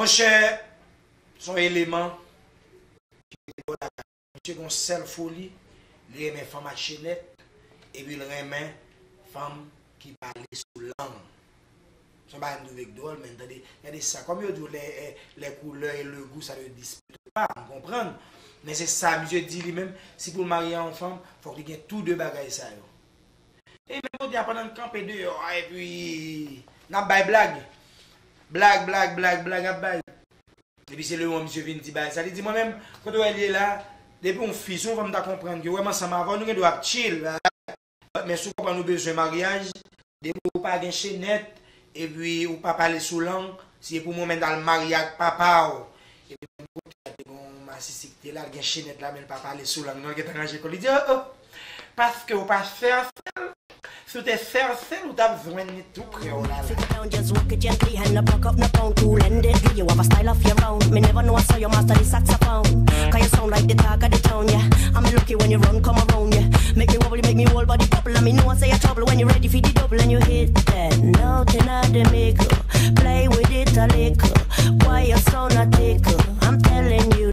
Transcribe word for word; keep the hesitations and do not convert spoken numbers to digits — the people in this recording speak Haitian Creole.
Monchè, se yon eleman ki rete bò lakay. Misye gen yon sèl foli, li renmen fanm ak chenèt, epi l renmen fanm ki pale sou lang. Se yon bagay m twouve k dwòl, men tande, gade sa. Kòm yo di w, les, eh, les couleurs et le goût, ça ne dispute pas, m konprann. Men se sa, misye di li menm, si pou l marye a yon fanm, fòk li gen tou de bagay sa yo. E menm kote a, pandan n kanpe deyò a, epi n ap bay blag. Blag, blag, blag, blag, ap bay. Epi se lewon misye vin di bagay sa. Li di, mwen menm, kote w wè l ye la, depi yon fi, si yon fanm ta konprann ke w wè m ansanm avè w, nou gen dwa ap chill. Men si w konprann ou bezwen maryaj, depi w pa gen chenèt, epi ou pa pale sou lang, si e pou mwen menm t al marye ak papa w. Epi menm kote a te gen yon masisi ki te la, l gen chenèt la, men l pa pale sou lang non, l gentan ranje kò l, li di, oh, oh, paske w pa fè afè l, si w te fè afè l, ou t ap jwenn li tou prè w la la. Sit down, just walk it gently, hand up, back up, no pound, cool and deadly. You have a style of your own. Me never know I saw your master the saxophone. Cause you sound like the talk of the town, yeah. I'm lucky when you run, come around, yeah. Make me wobble, you make me whole body bubble. And me know I say you trouble when you ready for the double and you hit that note in the middle. Play with it a little. Why your sound a tickle? I'm telling you,